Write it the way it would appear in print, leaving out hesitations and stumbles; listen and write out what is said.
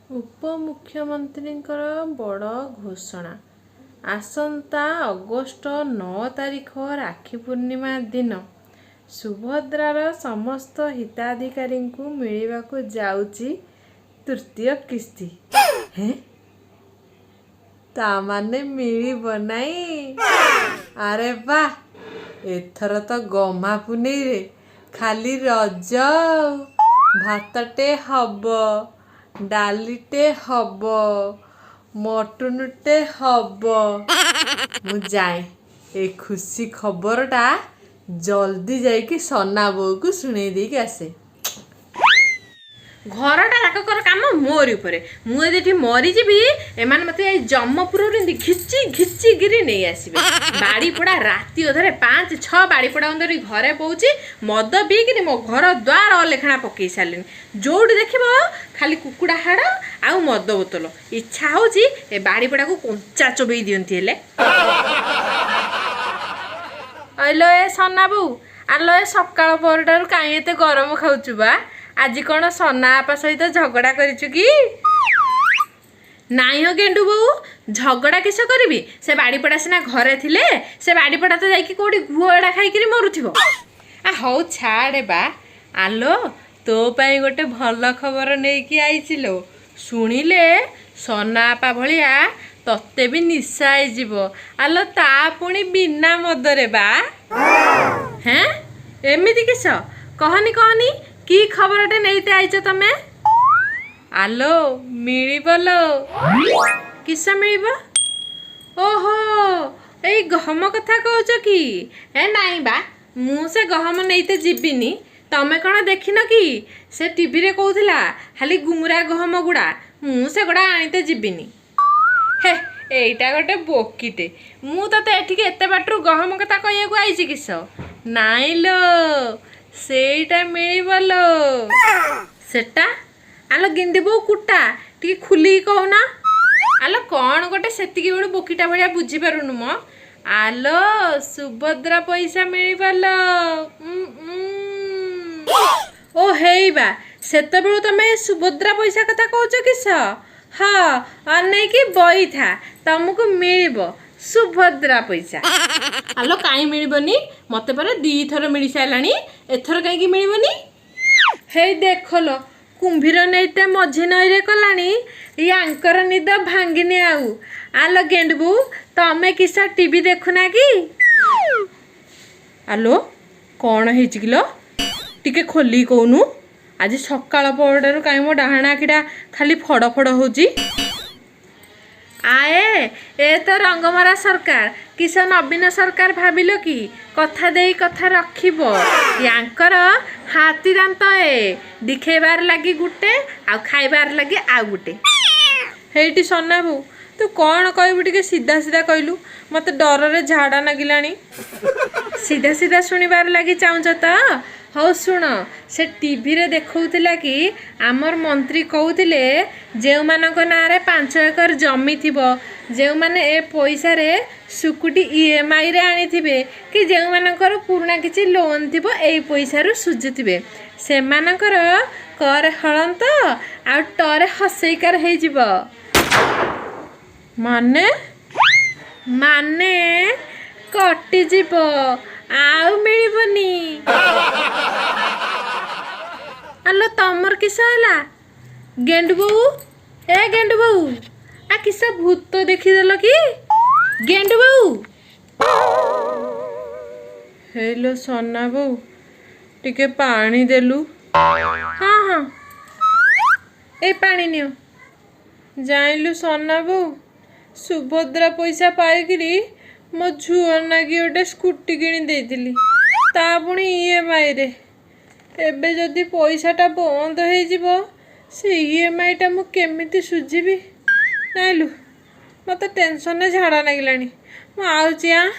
ଉପମୁଖ୍ୟମନ୍ତ୍ରୀଙ୍କର ବଡ଼ ଘୋଷଣା। ଆସନ୍ତା ଅଗଷ୍ଟ 9 ତାରିଖ ରାକ୍ଷୀ ପୂର୍ଣ୍ଣିମା ଦିନ ସୁଭଦ୍ରାର ସମସ୍ତ ହିତାଧିକାରୀଙ୍କୁ ମିଳିବାକୁ ଯାଉଛି ତୃତୀୟ କିସ୍ତି। ହେଁ, ତା ମାନେ ମିଳିବ ନାଇଁ? ଆରେ ବାଃ, ଏଥର ତ ଗହ୍ମା ପୁନେଇରେ ଖାଲି ରଜ ଆଉ। ଭାତଟେ ହବ, ଡାଲିଟେ ହବ, ମଟନଟେ ହବ। ମୁଁ ଯାଏ, ଏ ଖୁସି ଖବରଟା ଜଲ୍ଦି ଯାଇକି ସନା ବୋଉକୁ ଶୁଣେଇ ଦେଇକି ଆସେ। ଘରଟା ଯାକର କାମ ମୋରି ଉପରେ। ମୁଁ ଯଦି ଏଠି ମରିଯିବି, ଏମାନେ ମତେ ଏଇ ଜମପୁରରୁ ଏମିତି ଘିଚି ଘିଚିକିରି ନେଇ ଆସିବେ। ବାଡ଼ି ପୋଡ଼ା ରାତି ଅଧରେ 5 6 ବାଡ଼ି ପୋଡ଼ା ଧରି ଘରେ ପଉଛି। ମଦ ପିଇକିରି ମୋ ଘର ଦ୍ୱାର ଅଲେଖଣା ପକେଇ ସାରିଲେଣି। ଯୋଉଠି ଦେଖିବ ଖାଲି କୁକୁଡ଼ା ହାଡ଼ ଆଉ ମଦ ବୋତଲ। ଇଚ୍ଛା ହଉଛି ଏ ବାଡ଼ି ପୋଡ଼ାକୁ କଞ୍ଚା ଚୋବେଇ ଦିଅନ୍ତି ହେଲେ। ଆଲୋ ଏ ସନା ବୋଉ, ଆଲୋ, ଏ ସକାଳ ପରଟାରୁ କାହିଁ ଏତେ ଗରମ ଖାଉଛୁ ବା? ଆଜି କ'ଣ ସନା ଆପା ସହିତ ଝଗଡ଼ା କରିଛୁ କି? ନାଇଁ ହୋ ଗେଣ୍ଡୁ ବୋଉ, ଝଗଡ଼ା କିସ କରିବି? ସେ ବାଡ଼ିପଡ଼ା ସିନା ଘରେ ଥିଲେ। ସେ ବାଡ଼ିପଡ଼ା ତ ଯାଇକି କୋଉଠି ଗୁଅ ଏଡ଼ା ଖାଇକିରି ମରୁଥିବ। ଆ ହଉ ଛାଡ଼େ ବା। ଆଲୋ, ତୋ ପାଇଁ ଗୋଟେ ଭଲ ଖବର ନେଇକି ଆଇଛି ଲୋ। ଶୁଣିଲେ ସନା ଆପା ଭଳିଆ ତତେ ବି ନିଶା ହେଇଯିବ। ଆଲୋ, ତା ପୁଣି ବିନା ମଦରେ ବା। ହେଁ, ଏମିତି କିସ? କହନି କହନି, କି ଖବରଟେ ନେଇତେ ଆଇଛ ତମେ? ଆଲୋ, ମିଳିବ ଲୋ। କିସ ମିଳିବ? ଓହୋ, ଏଇ ଗହମ କଥା କହୁଛ କି? ଏ ନାଇଁ ବା, ମୁଁ ସେ ଗହମ ନେଇତେ ଯିବିନି। ତମେ କ'ଣ ଦେଖିନ କି? ସେ ଟିଭିରେ କହୁଥିଲା ଖାଲି ଗୁମୁରା ଗହମ ଗୁଡ଼ା। ମୁଁ ସେଗୁଡ଼ା ଆଣିତେ ଯିବିନି। ହେ, ଏଇଟା ଗୋଟେ ବୋକିଟେ। ମୁଁ ତତେ ଏଠିକି ଏତେ ବାଟରୁ ଗହମ କଥା କହିବାକୁ ଆଇଛି କିସ? ନାଇଁ ଲୋ, ସେଇଟା ମିଳିବ ଲୋ, ସେଟା। ଆଲୋ ଗିଣ୍ଡି ବୋଉ, କୁଟା ଟିକେ ଖୋଲିକି କହୁନ। ଆଲୋ, କ'ଣ ଗୋଟେ ସେତିକି ବେଳୁ ବୋକିଟା ଭଳିଆ ବୁଝିପାରୁନୁ ମ? ଆଲୋ, ସୁଭଦ୍ରା ପଇସା ମିଳିବ ଲୋ। ଉଁ, ଉଁ। ଓ ହେଇବା, ସେତେବେଳୁ ତମେ ସୁଭଦ୍ରା ପଇସା କଥା କହୁଛ କିସ? ହଁ, ଅନେଇକି ବଇଥା, ତମକୁ ମିଳିବ ସୁଭଦ୍ରା ପଇସା। ଆଲୋ, କାହିଁ ମିଳିବନି? ମତେ ପରା 2ଥର ମିଳି ସାରିଲାଣି, ଏଥର କାହିଁକି ମିଳିବନି? ହେଇ ଦେଖଲୋ, କୁମ୍ଭୀର ନେଇତେ ମଝି ନଈରେ କଲାଣି, ୟାଙ୍କର ନିଦ ଭାଙ୍ଗିନି ଆଉ। ଆଲୋ ଗେଣ୍ଡୁ ବୋଉ, ତମେ କିସ ଟିଭି ଦେଖୁନା କି? ଆଲୋ, କ'ଣ ହେଇଛି କିଲୋ? ଟିକେ ଖୋଲିକି କହୁନୁ। ଆଜି ସକାଳ ପରଟାରୁ କାହିଁ ମୋ ଡାହାଣ ଆଖିଟା ଖାଲି ଫଡ଼ ଫଡ଼ ହଉଛି? ଆଏ, ଏ ତ ରଙ୍ଗମରା ସରକାର। କିସ ନବୀନ ସରକାର ଭାବିଲ କି କଥା ଦେଇ କଥା ରଖିବ? ୟାଙ୍କର ହାତୀ ଦାନ୍ତ ଏ, ଦେଖେଇବାର ଲାଗି ଗୋଟେ ଆଉ ଖାଇବାର ଲାଗି ଆଉ ଗୋଟେ। ହେଇଟି ସନା ବୋଉ, ତୁ କ'ଣ କହିବୁ ଟିକେ ସିଧା ସିଧା କହିଲୁ। ମତେ ଡରରେ ଝାଡ଼ା ନାଗିଲାଣି। ସିଧା ସିଧା ଶୁଣିବାର ଲାଗି ଚାହୁଁଛ ତ? ହଉ ଶୁଣ। ସେ ଟିଭିରେ ଦେଖାଉଥିଲା କି ଆମର ମନ୍ତ୍ରୀ କହୁଥିଲେ, ଯେଉଁମାନଙ୍କ ନାଁରେ 5 ଏକର ଜମି ଥିବ, ଯେଉଁମାନେ ଏ ପଇସାରେ ସୁକୁଟି ଇଏମ୍ଆଇରେ ଆଣିଥିବେ କି ଯେଉଁମାନଙ୍କର ପୁରୁଣା କିଛି ଲୋନ୍ ଥିବ, ଏଇ ପଇସାରୁ ସୁଝୁଥିବେ, ସେମାନଙ୍କର କରେ ହଳନ୍ତ ଆଉ ଟରେ ହସେଇକାର ହେଇଯିବ। ମାନେ ମାନେ କଟିଯିବ, ଆଉ ମିଳିବନି। ଆଲୋ, ତମର କିସ ହେଲା ଗେଣ୍ଡୁ ବୋଉ? ଏ ଗେଣ୍ଡୁ ବୋଉ, ଆ କିସ ଭୂତ ଦେଖିଦେଲ କି ଗେଣ୍ଡୁ ବୋଉ? ହେଇଲୋ ସନା ବୋଉ, ଟିକେ ପାଣି ଦେଲୁ। ହଁ ହଁ, ଏଇ ପାଣି ନିଅ। ଜାଣିଲୁ ସନା ବୋଉ, ସୁଭଦ୍ରା ପଇସା ପାଇକିରି ମୋ ଝୁଅ ନାଗି ଗୋଟେ ସ୍କୁଟି କିଣି ଦେଇଥିଲି, ତା ପୁଣି ଇଏମ୍ଆଇରେ। ଏବେ ଯଦି ପଇସାଟା ବନ୍ଦ ହେଇଯିବ, ସେ ଇଏମ୍ଆଇଟା ମୁଁ କେମିତି ସୁଝିବି? ନାଇଁଲୁ, ମୋତେ ଟେନସନରେ ଝାଡ଼ା ଲାଗିଲାଣି। ମୁଁ ଆଉଛି। ଆଁ।